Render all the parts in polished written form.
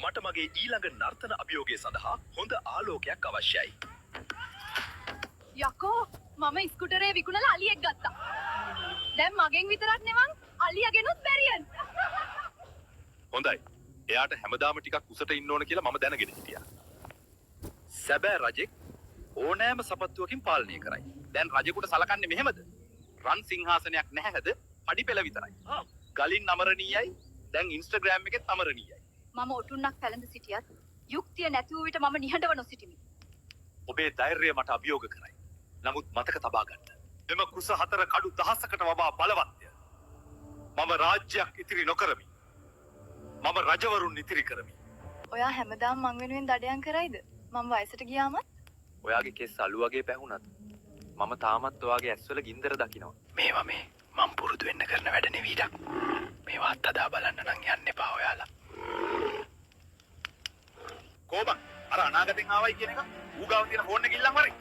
මට මගේ ඊළඟ නර්තන අභියෝගය සඳහා හොඳ ආලෝකයක් අවශ්‍යයි. යකෝ, මම ස්කූටරේ විකුණලා අලියෙක් ගත්තා. දැන් මගෙන් විතරක් නෙවන් අලියාගෙනුත් බැරියන්. හොඳයි. එයාට හැමදාම ටිකක් උසට ඉන්න ඕන කියලා මම දැනගෙන හිටියා. සැබෑ රජෙක් ඕනෑම සපත්තුවකින් පාලනය කරයි. දැන් රජෙකුට සලකන්නේ මෙහෙමද? රන් සිංහාසනයක් නැහැද? පඩි පෙළ විතරයි. ගලින් අමරණීයයි. දැන් ඉන්ස්ටාග්‍රෑම් එකෙත් අමරණීයයි. මම ඔටුන්නක් පැළඳ සිටියත් යුක්තිය නැති වූ විට මම නිහඬව නොසිටිමි. ඔබේ ධෛර්යය මට අභියෝග කරයි. නමුත් මතක තබා ගන්න. එම කුස හතර කඩු දහසකට වඩා බලවත්ය. මම රාජ්‍යයක් ඉතිරි නොකරමි. මම රජවරුන් ඉතිරි කරමි. ඔයා හැමදාම මං වෙනුවෙන් දඩයන් කරයිද? මම වයසට ගියාමත්? ඔයාගේ කෙස් අලු වගේ පැහුණත් මම තාමත් ඔයාගේ ඇස්වල ගින්දර දකිනවා. මේවා මේ මං පුරුදු වෙන්න කරන වැඩ නෙවීඩක්. මේවා අත්හදා බලන්න නම් යන්න එපා ඔයාලා. කෝබන් අර අනාගතෙන් ආවයි කියන එක ඌ ගාව තියෙන ෆෝන් එක ඉල්ලන් වරේ.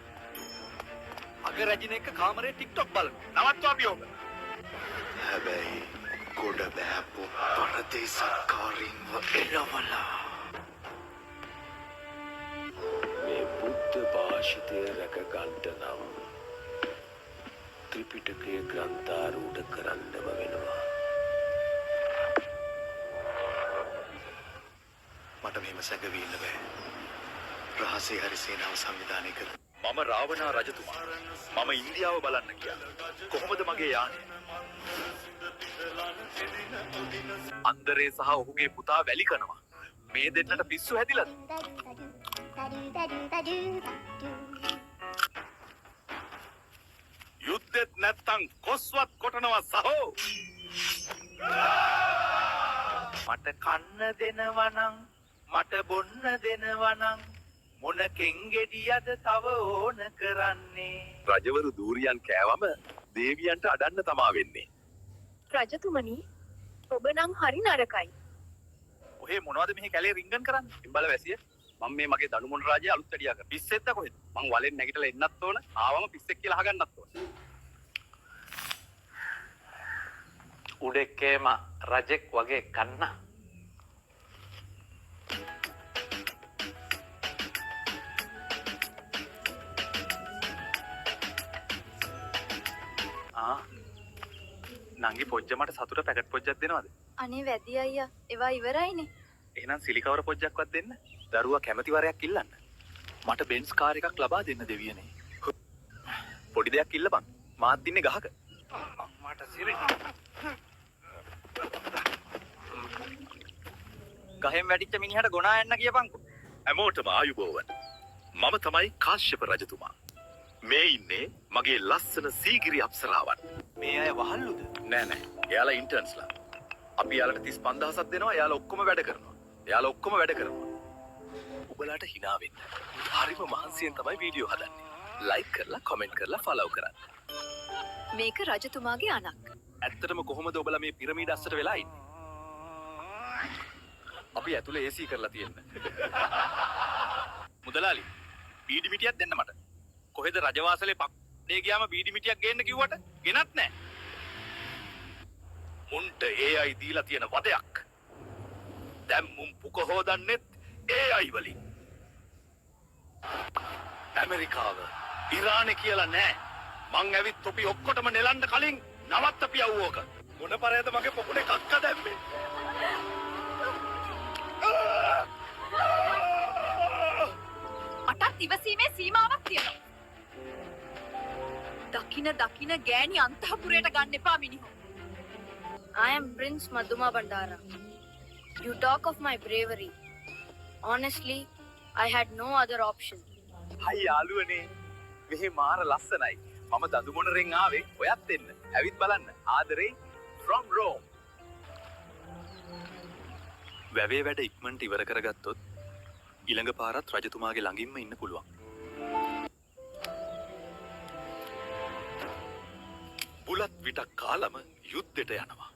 අග රැජින එක කාමරේ ටික්ටොක් බලනවා. නවත්වා අභියෝග. හැබැයි ගොඩ බෑපු පරදේසක්කාරීන්ව එලවලා මේ බුද්ධ භාෂිතය රැක ගන්නට නම් ත්‍රිපිටකය ග්‍රන්ථාරූඪ කරන්නම වෙනවා. මට මෙහෙම සැඟවී ඉන්න බෑ. රහසේ හරි සේනාව සංවිධානය කර. මම රාවණා රජතුමා. මම ඉන්දියාව බලන්න ගියා. කොහොමද මගේ යානය? අන්දරේ සහ ඔහුගේ පුතා වැලි කනවා. මේ දෙන්නට පිස්සු හැදිලාද? යුද්ධෙත් නැත්තම් කොස්වත් කොටනවා සහෝ. මට කන්න දෙනවනම් මට බොන්න දෙනවනම් මොන කෙන්ගෙඩියද තව ඕන කරන්නේ? රජවරු දූරියන් කෑවම දේවියන්ට අඩන්න තමා වෙන්නේ. රජතුමනි, ඔබ නම් හරි නරකයි. ඔහේ මොනවද මෙහි කැලේ රින්ගන් කරන්නේ? ඉම්බල වැසිය මම මේ මගේ දඩු මොන රාජ්‍යය අලුත් වැඩියා කරා. පිස්සෙක්ද කොහෙද? මං වලෙන් නැගිටලා එන්නත් ඕන. ආවම පිස්සෙක් කියලා අහගන්නත් ඕන. උඩෙක්කේම රජෙක් වගේ කන්න. ආ නංගි පොජ්ජ මට සතුට පැකට් පොජ්ජක් දෙනවද? අනේ වැදි අයියා, ඒවා ඉවරයිනේ. එහෙනම් සිලිකවර පොජ්ජක්වත් දෙන්න. දරුවා කැමති වරයක් ඉල්ලන්න. මට බෙන්ස් කාර් එකක් ලබා දෙන්න දෙවියනේ. පොඩි දෙයක් ඉල්ලපන්. මාත් ඉන්නේ ගහක. මට සිරි. ගහෙන් වැටිච්ච මිනිහට ගොනා යන්න කියපන්කෝ. හැමෝටම ආයුබෝවන්. මම තමයි කාශ්‍යප රජතුමා. මේ ඉන්නේ මගේ ලස්සන සීගිරි අප්සරාවන්. මේ අය වහල්ලුද? නෑ නෑ. එයාලා ඉන්ටර්න්ස්ලා. අපි එයාලට 35,000ක් දෙනවා. එයාලා ඔක්කොම වැඩ කරනවා. එයාලා ඔක්කොම වැඩ කරනවා. ඔබලාට හිනා වෙන්න. හරිම මහන්සියෙන් තමයි වීඩියෝ හදන්නේ. ලයික් කරලා කමෙන්ට් කරලා ෆලෝ කරන්න. මේක රජතුමාගේ අණක්. ඇත්තටම කොහොමද ඔබලා මේ පිරමීඩ අස්සට වෙලා ඉන්නේ? අපි ඇතුලේ AC කරලා තියෙන්න. මුදලාලි බීඩි මිටියක් දෙන්න මට. කොහෙද රජවාසලේ පක්ඩේ ගියාම බීඩි මිටියක් ගේන්න කිව්වට ගෙනත් නෑ. මුන්ට AI දීලා තියෙන වදයක්. දැන් මුන් පුක හොදන්නෙත් AI වලින්. ඇමරිකාව ඉරානේ කියලා නෑ. මං ඇවිත් තොපි ඔක්කොටම නෙලන්න කලින් නවත්තපියව් ඕක. මොන පරයද මගේ පොකුණේ කක්ක දැම්මේ? මටත් ඉවසීමේ සීමාවක් තියෙනවා. දකින දකින ගෑණි අන්තఃපුරයට ගන්න එපා මිනිහෝ. I am Prince Madhuma Bandara. You talk of my bravery. Honestly, I had no other option. හයි යාළුවනේ මෙහි මාර ලස්සනයි. මම දඳු මොනරෙන් ආවේ ඔයත් එන්න. ඇවිත් බලන්න. ආදරේ from Rome. වැවේ වැඩ ඉක්මනට ඉවර කරගත්තොත් ඊළඟ පාරත් රජතුමාගේ ළඟින්ම ඉන්න පුළුවන්. බුලත් විටක් කාලම යුද්ධෙට යනවා.